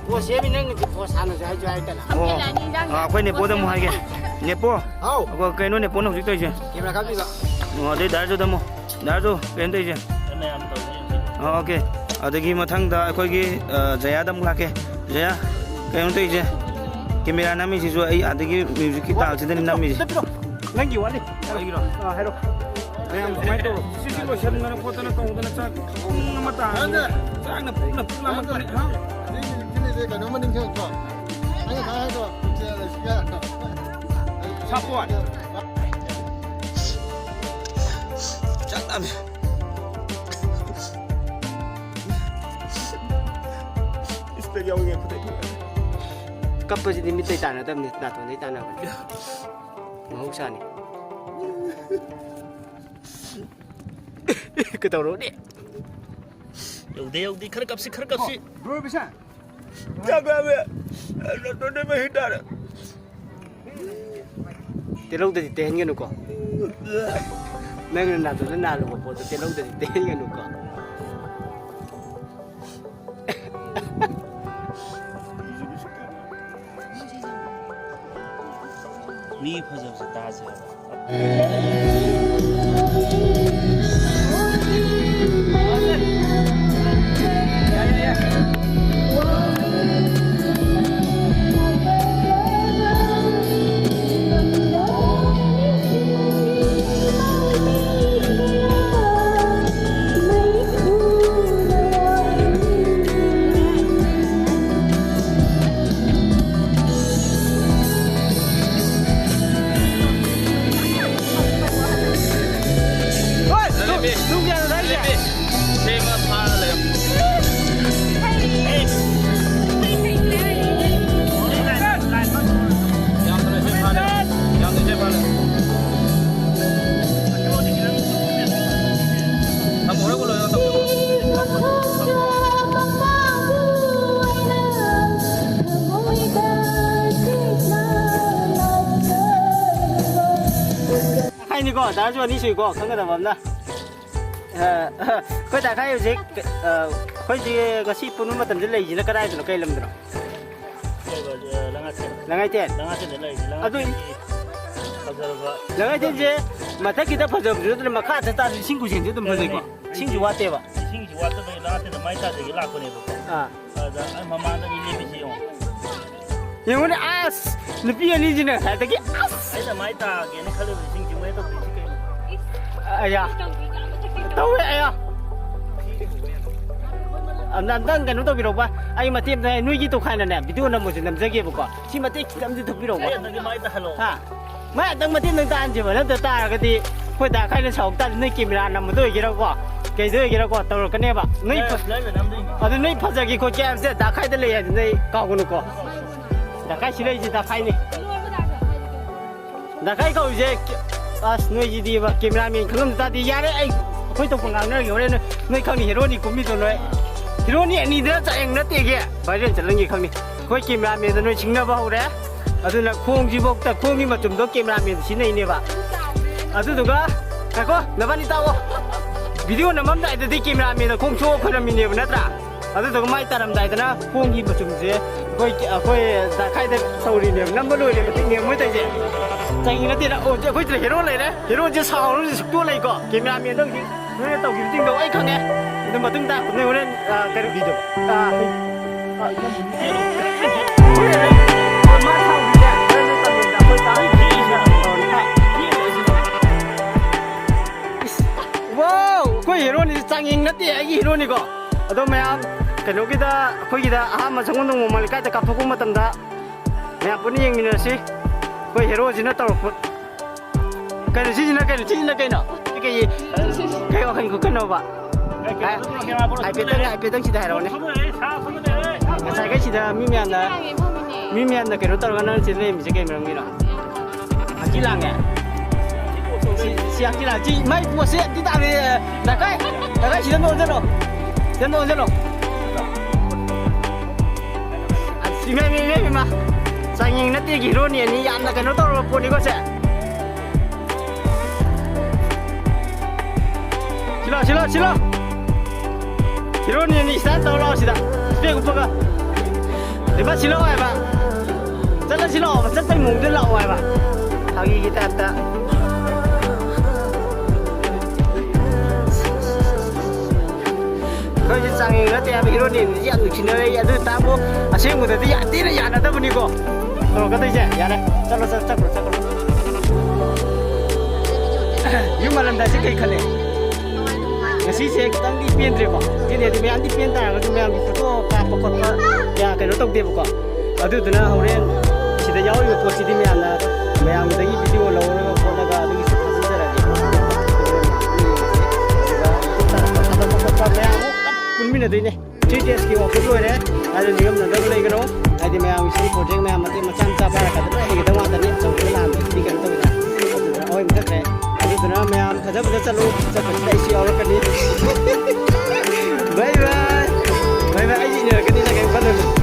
ꯄꯣ ꯁꯦꯝꯃꯤ, ꯅꯪꯅꯗꯤ ꯄꯣ ꯁꯥꯟꯅꯁꯦ ꯍꯥꯏꯁꯨ ꯍꯥꯏꯗꯅ꯫ ꯑꯣ, ꯑꯥ, ꯑꯩꯈꯣꯏ ꯅꯦꯄꯣꯗ ꯑꯃꯨꯛ ꯍꯥꯏꯒꯦ꯫ ꯅꯦꯄꯣ, ꯍꯥꯎ꯫ ꯑꯩꯈꯣꯏ ꯀꯩꯅꯣ ꯅꯦꯄꯣꯅ ꯍꯧꯖꯤꯛ ꯇꯧꯔꯤꯁꯦ? ꯀꯦꯃꯦꯔꯥ ꯀꯥꯞꯄꯤꯕ꯫ ꯑꯣ, ꯑꯗꯩ ꯗꯥꯔꯖꯨꯗ ꯑꯃꯨꯛ꯫ ꯗꯥꯔꯖꯨ, ꯀꯩꯅꯣ ꯇꯧꯔꯤꯁꯦ? ꯑꯣꯀꯦ꯫ ꯑꯗꯒꯤ ꯃꯊꯪꯗ ꯑꯩꯈꯣꯏꯒꯤ, ꯑ, ꯖꯌꯥꯗ ꯑꯃꯨꯛ ꯂꯥꯛꯀꯦ꯫ ꯖꯌꯥ, ꯀꯩꯅꯣ ꯇꯧꯔꯤꯁꯦ? ꯀꯦꯃꯦꯔꯥ ꯅꯝꯃꯤꯁꯤꯁꯨ ꯑꯩ ꯑꯗꯒꯤ ꯃ꯭ꯌꯨꯖꯤꯛꯀꯤ ꯇꯥꯜꯁꯤꯗꯅꯤ ꯅꯝꯃꯤꯁꯦ꯫ ꯅꯪꯒꯤ ꯋꯥꯠꯂꯤ꯫ ꯑꯩꯒꯤꯔꯣ? ꯑꯥ, ꯍꯥꯏꯔꯣ꯫ ꯃꯌꯥꯝ ꯁꯨꯃꯥꯏꯅ ꯇꯧꯔꯣ꯫ ꯁꯤ, ꯁꯤ ꯂꯣꯏꯁꯤꯟꯗꯅ ꯈꯣꯠꯇꯅ ꯇꯧꯗꯅ ꯆꯥꯛ ꯄꯨꯡ ꯑꯃ ꯇꯥꯔꯅꯤ꯫ ꯆꯥꯛꯅ ꯄꯨꯛꯅ ꯄꯨꯛ ꯂꯥꯝꯃꯛꯄꯅꯤ꯫ ꯍꯥ? ꯀꯩꯅꯣꯝꯃ ꯅꯤꯡꯁꯤꯡꯉꯛꯄ꯭ꯔꯣ? ꯑꯩ ꯉꯁꯥꯏ ꯍꯥꯏꯗꯣ, ꯁꯥꯄꯣꯟ꯫ ꯆꯥꯛ ꯂꯥꯝꯃꯦ꯫ ꯏꯁꯄꯦꯛ ꯌꯥꯎꯔꯤꯉꯩ ꯈꯨꯗꯩ ꯊꯣꯛꯑꯦ꯫ ꯀꯞꯄꯁꯤꯗꯤ ꯃꯤꯠꯇꯩ ꯇꯥꯟꯅꯗꯕꯅꯤ, ꯅꯥꯇꯣꯟꯗꯩ ꯇꯥꯟꯅꯕꯅꯤ꯫ ꯃꯍꯧꯁꯥꯅꯤ꯫ ꯀꯩꯗꯧꯔꯨꯅꯤ? ꯌꯧꯗꯦ, ꯌꯧꯗꯦ꯫ ꯈꯔ ꯀꯞꯁꯤ, ꯈꯔ ꯀꯞꯁꯤ꯫ Bro visa. ꯆꯥꯛ ꯂꯥꯝꯃꯦ꯫ ꯅꯥꯇꯣꯟꯗꯩ ꯃꯍꯤ ꯇꯥꯔꯦ꯫ ꯇꯦꯜꯍꯧꯗꯗꯤ ꯇꯩꯍꯟꯒꯅꯨꯀꯣ꯫ ꯅꯪꯅ ꯅꯥꯇꯣꯟꯗ ꯅꯥꯜꯂꯨꯕ ꯄꯣꯠꯇꯣ ꯇꯦꯜꯍꯧꯗꯗꯤ ꯇꯩꯍꯟꯒꯅꯨꯀꯣ꯫ ꯃꯤ ꯐꯖꯕꯁꯦ ꯇꯥꯁꯦ ꯍꯥꯏꯕ꯫ ꯍꯥꯏꯅꯤꯀꯣ, ꯗꯥꯁꯨ ꯑꯅꯤ ꯁꯨꯏꯀꯣ, ꯈꯪꯒꯗꯕ ꯑꯃꯅ꯫ ꯑ, ꯑꯩꯈꯣꯏ ꯗꯥ ꯈꯥꯏ ꯍꯧꯖꯤꯛ, ꯑ, ꯑꯩꯈꯣꯏꯁꯤ ꯉꯁꯤ ꯄꯨꯟꯕ ꯃꯇꯝꯁꯤ ꯂꯩꯁꯤꯅ ꯀꯗꯥꯏꯗꯅꯣ, ꯀꯩ ꯂꯝꯗꯅꯣ? ꯂꯩꯕ, ꯑ, ꯂꯉꯥꯊꯦꯜ꯫ ꯂꯉꯥꯏꯊꯦꯜ? ꯂꯉꯥꯊꯦꯜꯗ ꯂꯩꯔꯤꯁꯦ꯫ ꯑꯗꯨ ꯂꯉꯥꯊꯦꯜꯒꯤ ꯐꯖꯔꯕ ꯂꯉꯥꯏꯊꯦꯜꯁꯦ ꯃꯊꯛꯀꯤꯗ ꯐꯖꯕꯁꯨ ꯅꯠꯇꯅ ꯃꯈꯥꯗ ꯇꯥꯔꯁꯨ ꯏꯁꯤꯡ ꯈꯨꯖꯦꯡꯁꯦ ꯑꯗꯨꯝ ꯐꯖꯩꯀꯣ? ꯏꯁꯤꯡꯁꯨ ꯋꯥꯠꯇꯦꯕ꯫ ꯏꯁꯤꯡꯁꯨ ꯋꯥꯠꯇꯕꯅꯤ, ꯂꯥꯞꯇꯦꯗ ꯃꯥꯏ ꯇꯥꯗꯒꯤ ꯂꯥꯛꯄꯅꯦꯕꯀꯣ꯫ ꯑꯥ꯫ ꯑꯗ ꯑꯩ ꯃꯃꯥꯡꯗ ꯑꯅꯤ ꯂꯦꯞꯄꯤꯁꯤ ꯌꯦꯡꯉꯣ꯫ ꯌꯦꯡꯉꯨꯅꯦ, ꯑꯁ, ꯅꯨꯄꯤ ꯑꯅꯤꯁꯤꯅ ꯉꯁꯥꯏꯗꯒꯤ, ꯑꯁ꯫ ꯑꯩꯅ ꯃꯥꯏ ꯇꯥꯒꯦꯅ ꯈꯜꯂꯤꯕ ꯏꯁꯤꯡꯁꯤ ꯃꯣꯏꯅ ꯇꯧꯗꯣꯏꯁꯤ ꯀꯩꯅꯣ? ꯑꯌꯥ꯫ ꯇꯧꯋꯦ, ꯑꯌꯥ꯫ ꯑꯝꯇ, ꯑꯝꯇꯪ ꯀꯩꯅꯣ ꯇꯧꯕꯤꯔꯛꯎꯕ꯫ ꯑꯩ ꯃꯇꯦꯛ ꯑꯝꯇ, ꯅꯣꯏꯒꯤ ꯇꯣꯈꯥꯏꯅꯅꯦ, ꯚꯤꯗꯤꯑꯣ ꯅꯝꯕꯁꯨ ꯅꯝꯖꯒꯦꯕꯀꯣ꯫ ꯁꯤ ꯃꯇꯦꯛ ꯈꯤꯇꯪꯗꯤ ꯊꯣꯛꯄꯤꯔꯛꯎꯕ꯫ ꯑꯩ ꯑꯝꯇꯗꯤ ꯃꯥꯏ ꯇꯥꯍꯜꯂꯣ꯫ ꯍꯥ? ꯃꯥꯏ ꯑꯝꯇꯪ ꯃꯇꯦꯛ ꯑꯝꯇꯪ ꯇꯥꯍꯟꯁꯦꯕ꯫ ꯅꯠꯇ ꯇꯥꯔꯒꯗꯤ ꯑꯩꯈꯣꯏ ꯗꯥ ꯈꯥꯏꯅ ꯁꯥꯎꯔꯛ ꯇꯥꯔꯗꯤ, ꯅꯣꯏ ꯀꯦꯃꯦꯔꯥ ꯅꯝꯕꯗ ꯑꯣꯏꯒꯦꯔꯥꯀꯣ, ꯀꯩꯗ ꯑꯣꯏꯒꯦꯔꯥꯀꯣ, ꯇꯧꯔꯛꯀꯅꯦꯕ꯫ ꯅꯣꯏ ꯐ-, ꯅꯣꯏꯅ ꯅꯝꯗꯣꯏꯅꯤ꯫ ꯑꯗꯨ ꯅꯣꯏ ꯐꯖꯒꯦ ꯈꯣꯠꯀꯦ ꯍꯥꯏꯕꯁꯦ ꯗꯥ ꯈꯥꯏꯗ ꯂꯩ ꯍꯥꯏꯗꯤ ꯅꯣꯏ ꯀꯥꯎꯒꯅꯨꯀꯣ꯫ ꯗꯥ ꯈꯥꯏ ꯁꯤ ꯂꯩꯁꯤ, ꯗꯥ ꯈꯥꯏꯅꯤ꯫ ꯗꯥ ꯈꯥꯏ ꯀꯧꯔꯤꯁꯦ, ꯑꯁ, ꯅꯣꯏꯁꯤꯗꯤꯕ, ꯀꯦꯃꯦꯔꯥꯃꯦꯟ ꯈꯪꯉꯝꯗ ꯇꯥꯔꯗꯤ ꯌꯥꯔꯦ, ꯑꯩ, ꯑꯩꯈꯣꯏ ꯊꯣꯛꯄ ꯉꯥꯡꯅꯔꯒꯦ ꯍꯣꯔꯦꯟ꯫ ꯅꯣꯏ, ꯅꯣꯏ ꯈꯪꯅꯤ, ꯍꯦꯔꯣꯅꯤ ꯀꯨꯝꯃꯤꯗꯣ ꯅꯣꯏ꯫ ꯍꯦꯔꯣꯅꯤ ꯑꯅꯤꯗ ꯆꯥꯌꯦꯡ ꯅꯠꯇꯦꯒꯦ, ꯚꯥꯏꯔꯦꯜ ꯆꯠꯍꯟꯒꯦ ꯈꯪꯅꯤ꯫ ꯑꯩꯈꯣꯏ ꯀꯦꯃꯦꯔꯥꯃꯦꯟꯗ ꯅꯣꯏ ꯁꯤꯡꯅꯕ ꯍꯧꯔꯦ꯫ ꯑꯗꯨꯅ ꯈꯣꯡꯁꯤꯐꯧꯗ, ꯈꯣꯡꯒꯤ ꯃꯆꯨꯝꯗꯣ ꯀꯦꯃꯦꯔꯥꯃꯦꯟꯗ ꯁꯤꯖꯤꯟꯅꯩꯅꯦꯕ꯫ ꯑꯗꯨꯗꯨꯒ, ꯉꯥꯏꯈꯣ, ꯅꯕꯥꯅꯤ ꯇꯥꯛꯑꯣ꯫ ꯚꯤꯗꯤꯑꯣ ꯅꯝꯃꯝꯗꯥꯏꯗꯗꯤ ꯀꯦꯃꯦꯔꯥꯃꯦꯟꯗ ꯈꯣꯡ ꯁꯣꯛꯑ ꯈꯣꯏꯔꯝꯃꯤꯅꯦꯕ, ꯅꯠꯇ꯭ꯔꯥ? ꯑꯗꯨꯗꯨꯒ ꯃꯥꯏ ꯇꯥꯔꯝꯗꯥꯏꯗꯅ ꯈꯣꯡꯒꯤ ꯃꯆꯨꯝꯁꯦ ꯑꯩꯈꯣꯏ, ꯑꯩꯈꯣꯏ ꯗꯥ ꯈꯥꯏꯗ ꯇꯧꯔꯤꯅꯦꯕ, ꯅꯝꯕ ꯂꯣꯏꯔꯦ ꯃꯇꯤꯛꯅꯦꯕ ꯃꯣꯏ ꯇꯧꯔꯤꯁꯦ꯫ ꯆꯍꯤ ꯅꯠꯇꯦꯗ, ꯑꯣ, ꯑꯩꯈꯣꯏ ꯁꯤꯗ ꯍꯦꯔꯣ ꯂꯩꯔꯦ, ꯍꯦꯔꯣꯁꯦ ꯁꯥꯎꯔꯁꯨ ꯁꯨꯛꯇꯣ ꯂꯩꯀꯣ, ꯀꯦꯃꯦꯔꯥꯃꯦꯟꯗꯣ ꯍꯧꯖꯤꯛ ꯅꯣꯏꯅ ꯇꯧꯈꯤꯕꯁꯤꯡꯗꯣ ꯑꯩ ꯈꯪꯉꯦ꯫ ꯑꯗꯨ ꯃꯇꯨꯡ ꯇꯥꯔꯛꯄꯗ ꯍꯣꯔꯦꯟ, ꯑ, ꯀꯩꯅꯣ ꯚꯤꯗꯤꯑꯣ꯫ ꯑ, ꯃꯥ ꯁꯥꯎꯈꯤꯁꯦ, ꯍꯣꯔꯦꯟ ꯅꯣꯏ ꯀꯃꯦꯟꯗ ꯑꯩꯈꯣꯏ ꯇꯥꯔꯛꯀꯅꯤ꯫ ꯏꯁ, ꯋꯥꯎ! ꯑꯩꯈꯣꯏ ꯍꯦꯔꯣꯅꯤ ꯆꯥꯡꯌꯦꯡ ꯅꯠꯇꯦ, ꯑꯩꯒꯤ ꯍꯦꯔꯣꯅꯤꯀꯣ꯫ ꯑꯗꯣ ꯃꯌꯥꯝ, ꯀꯩꯅꯣꯒꯤꯗ, ꯑꯩꯈꯣꯏꯒꯤꯗ ꯑꯍꯥꯟꯕ ꯁꯒꯣꯜꯕꯟ ꯅꯣꯡꯃ ꯂꯩꯀꯥꯏꯗ ꯀꯥꯞꯊꯣꯛꯄ ꯃꯇꯝꯗ ꯃꯌꯥꯝ ꯄꯨꯟꯅ ꯌꯦꯡꯃꯤꯟꯅꯔꯁꯤ꯫ ꯑꯩꯈꯣꯏ ꯍꯦꯔꯣꯁꯤꯅ ꯇꯧꯔꯛꯄ꯫ ꯀꯩꯅꯣ ꯁꯤꯁꯤꯅ ꯀꯩꯅꯣ? ꯁꯤꯁꯤꯅ ꯀꯩꯅꯣ? ꯁꯤ ꯀꯩ, ꯀꯩ ꯋꯥꯈꯜ ꯈꯟꯅꯣꯕ? ꯍꯥꯏꯐꯦꯠꯇꯪ, ꯍꯥꯏꯐꯦꯠꯇꯪ ꯁꯤꯗ ꯍꯥꯏꯔꯛꯑꯣꯅꯦ꯫ ꯉꯁꯥꯏꯈꯩ ꯁꯤꯗ ꯃꯤ ꯃꯌꯥꯝꯅ, ꯃꯤ ꯃꯌꯥꯝꯅ ꯀꯩꯅꯣ ꯇꯧꯔꯒ ꯅꯪ ꯁꯤꯗ ꯂꯩꯔꯝꯃꯤꯁꯦ ꯀꯩ ꯃꯔꯝꯒꯤꯅꯣ? ꯍꯛꯆꯤ ꯂꯥꯡꯉꯦ꯫ ꯁꯤ, ꯁꯤ ꯍꯛꯆꯤ ꯂꯥꯡ-, ꯁꯤ ꯃꯥꯏ ꯄꯣꯠꯁꯦ ꯑꯝꯇ ꯇꯥꯗꯦ꯫ ꯗꯀꯥꯏ, ꯗꯀꯥꯏ ꯁꯤꯗ ꯑꯝꯇ ꯑꯣꯟꯁꯤꯜꯂꯣ꯫ ꯁꯤꯗ ꯑꯝꯇ ꯑꯣꯟꯁꯤꯜꯂꯣ꯫ ꯑꯁ, ꯏꯃꯥ, ꯏꯃꯥ, ꯏꯃꯥ, ꯏꯃꯥ꯫ ꯆꯥꯡꯌꯦꯡ ꯅꯠꯇꯦꯒꯤ ꯍꯤꯔꯣꯅꯤ ꯑꯅꯤ ꯌꯥꯝꯅ ꯀꯩꯅꯣ ꯇꯧꯔꯕ ꯄꯣꯠꯅꯤꯀꯣ ꯁꯦ꯫ ꯁꯤꯂꯣ, ꯁꯤꯂꯣ, ꯁꯤꯂꯣ꯫ ꯍꯤꯔꯣꯅꯤ ꯑꯅꯤ ꯁꯤꯗ ꯇꯧꯔ ꯂꯥꯛꯑꯣ ꯁꯤꯗ꯫ ꯏꯁꯄꯦꯛ ꯎꯞꯄꯒ꯫ ꯏꯃꯥ ꯁꯤꯂꯣ ꯍꯥꯏꯕ꯫ ꯆꯠꯂꯁꯤ ꯂꯥꯛꯑꯣꯕ, ꯆꯠꯄꯩ ꯃꯑꯣꯡꯗ ꯂꯥꯛꯑꯣ ꯍꯥꯏꯕ꯫ ꯐꯥꯒꯤꯒꯤ ꯇꯥꯏꯞꯇ꯫ ꯍꯤꯔꯣꯅꯤꯁꯤ ꯌꯥꯝ ꯅꯨꯡꯁꯤꯅꯔꯛꯏ꯫ ꯑꯗꯨ ꯇꯥꯕꯨ ꯑꯁꯦꯡꯕꯗꯗꯤ ꯌꯥꯝ ꯊꯤꯅ ꯌꯥꯅꯗꯕꯅꯤꯀꯣ꯫ ꯇꯧꯔꯛꯀꯗꯣꯏꯁꯦ꯫ ꯌꯥꯔꯦ, ꯆꯠꯂꯣ, ꯆꯠꯂꯣ, ꯆꯠꯈ꯭ꯔꯣ, ꯆꯠꯈ꯭ꯔꯣ꯫ ꯌꯨꯝ ꯍꯜꯂꯝꯗꯥꯏꯁꯦ ꯀꯩ ꯈꯜꯂꯦ? ꯉꯁꯤꯁꯦ ꯈꯤꯇꯪꯗꯤ ꯄꯦꯟꯗ꯭ꯔꯦꯀꯣ꯫ ꯄꯦꯟꯗꯦꯗꯤ ꯃꯌꯥꯝꯗꯤ ꯄꯦꯟ ꯇꯥꯔꯒꯁꯨ ꯃꯌꯥꯝꯒꯤ ꯐꯣꯇꯣ ꯀꯥꯞꯄ ꯈꯣꯠꯄ ꯀꯌꯥ ꯀꯩꯅꯣ ꯇꯧꯗꯦꯕꯀꯣ꯫ ꯑꯗꯨꯗꯨꯅ ꯍꯣꯔꯦꯟ ꯁꯤꯗ ꯌꯥꯎꯔꯤꯕ ꯄꯣꯠꯁꯤꯗꯤ ꯃꯌꯥꯝꯅ, ꯃꯌꯥꯝꯗꯒꯤ ꯚꯤꯗꯤꯑꯣ ꯂꯧꯔꯒ ꯈꯣꯠꯂꯒ ꯑꯗꯨꯒꯤꯁꯨ ꯊꯥꯖꯤꯟꯖꯔꯒꯦ꯫ ꯑꯗꯨꯒ ꯊꯥꯗꯣꯛꯄ ꯈꯣꯠꯄ ꯃꯌꯥꯝ ꯑꯃ ꯄꯨꯂꯞ ꯄꯨꯟꯃꯤꯟꯅꯗꯣꯏꯅꯦ꯫ ꯊ꯭ꯔꯤ ꯗꯦꯖꯀꯤ ꯋꯥꯛꯁꯣꯞ ꯂꯣꯏꯔꯦ꯫ ꯑꯗꯨ ꯅꯤꯡꯉꯝꯅꯗꯕ ꯂꯩꯒꯅꯣ꯫ ꯍꯥꯏꯗꯤ ꯃꯌꯥꯝꯒꯤ ꯁꯨꯝ ꯄ꯭ꯔꯣꯖꯦꯛ ꯃꯌꯥꯝ ꯃꯇꯦꯛ ꯃꯆꯥ ꯃꯆꯥ ꯄꯥꯏꯔꯀꯥꯟꯗ ꯂꯣꯏ ꯍꯩꯒꯗꯕ ꯉꯥꯛꯇꯅꯤ꯫ ꯑꯆꯧꯕꯗ ꯂꯥꯛꯑꯗꯤ ꯀꯩꯅꯣ ꯇꯧꯋꯤꯗꯅ꯫ ꯑꯗꯨꯗꯨꯅ ꯑꯍꯣꯏ ꯃꯊꯛꯈ꯭ꯔꯦ꯫ ꯑꯗꯨꯗꯨꯅ ꯃꯌꯥꯝ ꯐꯖ ꯐꯖ ꯆꯠꯂꯨ꯫ ꯆꯠꯄꯁꯤꯗ ꯑꯩꯁꯨ ꯌꯥꯎꯔꯛꯀꯅꯤ꯫ ꯕꯥꯏ ꯕꯥꯏ꯫ ꯕꯥꯏ ꯕꯥꯏ꯫ ꯑꯩꯁꯨ ꯏꯟꯅꯔꯛꯀꯅꯤ, ꯅꯪ ꯀꯩꯝ ꯈꯜꯂꯨꯅꯨ꯫